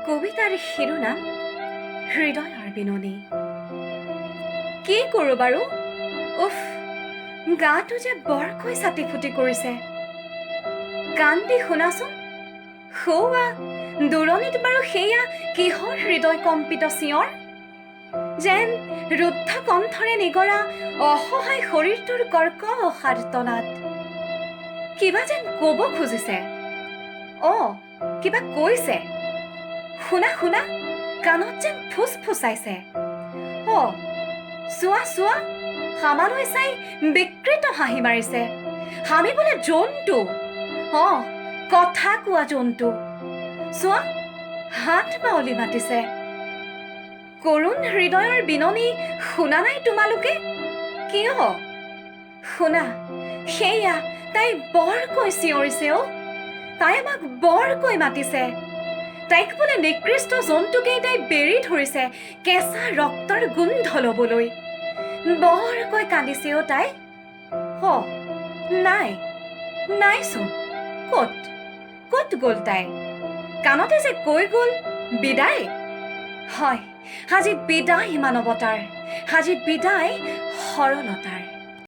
কবিতাৰ শিৰোনাম হৃদয়ৰ বিননি। কি কৰোঁ বাৰু? উফ, গাটো যে বৰকৈ চাটি ফুটি কৰিছে। কাণ দি শুনাচোন, সৌৱা দূৰণিত বাৰু সেয়া কিহৰ হৃদয় কম্পিত চিঞৰ? যেন ৰুদ্ধ কণ্ঠৰে নিগৰা অসহায় শৰীৰটোৰ কৰ্কশ আৰ্তনাদ। কিবা যেন ক'ব খুজিছে। অ, কিবা কৈছে। শুনা শুনা, কাণত যেন ফুচ ফুচাইছে। অ, চোৱা চোৱা, আমালৈ চাই বিকৃত হাঁহি মাৰিছে। আমি বোলে জন্তু। অ, কথা কোৱা জন্তু। চোৱা, হাত বাউলি মাতিছে। কৰুণ হৃদয়ৰ বিননি শুনা নাই তোমালোকে কিয়? শুনা, সেয়া তাই বৰকৈ চিঞৰিছে। অ, তাই আমাক বৰকৈ মাতিছে। তাইক বোলে নিকৃষ্ট জন্তুকেইটাই বেৰি ধৰিছে কেঁচা ৰক্তৰ গোন্ধ ল'বলৈ। বৰকৈ কান্দিছে অ তাই। অ, নাই নাইচোন, ক'ত ক'ত গ'ল তাই? কাণতে যে কৈ গ'ল বিদায়। হয়, আজি বিদায় মানৱতাৰ, আজি বিদায় সৰলতাৰ।